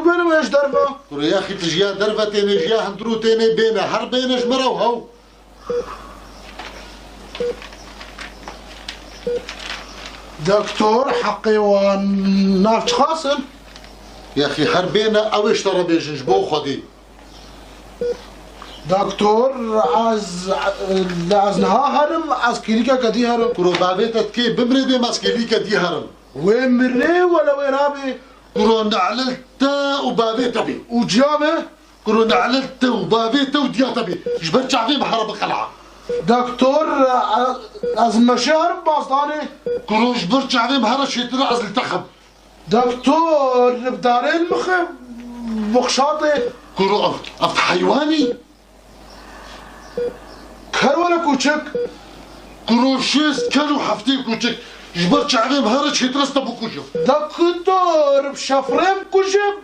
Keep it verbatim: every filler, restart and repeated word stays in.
Benim eş derve. Kuro ya xî tu ji ya derve tênê, ji ya hundirû tênê, bêne, her bêne ji me re û hew. Doktor, heqê wan nav çiqas in? Yaxî her bêne, ew ê ji te re bêjin ji bo Xwedê. Doktor, ez, ez niha herim, ez klînîkeke dî herim. Kuro bavê te dikê bimrê, dê ez klînîke dî herim. Wê mirê wele wê nabê. Kuro nehlê te û bavê te bê. Û ciya me? Kuro nehlê te û bavê te û diya te bê. Ji ber çavê min here biqel'a. Doktor, ez meşe herim bazdanê. Kuro ji ber çavê min here çêtir e, ez li te xem. Doktor, li darên mixim, mixşatê. Kuro ev, ev heywanî. Ker were kûçik. Kuro şêst ker û heftê kûçik. Ji ber çavê min here çêtir e, ez te bikujim. Doktor, bi şefrê bikujim.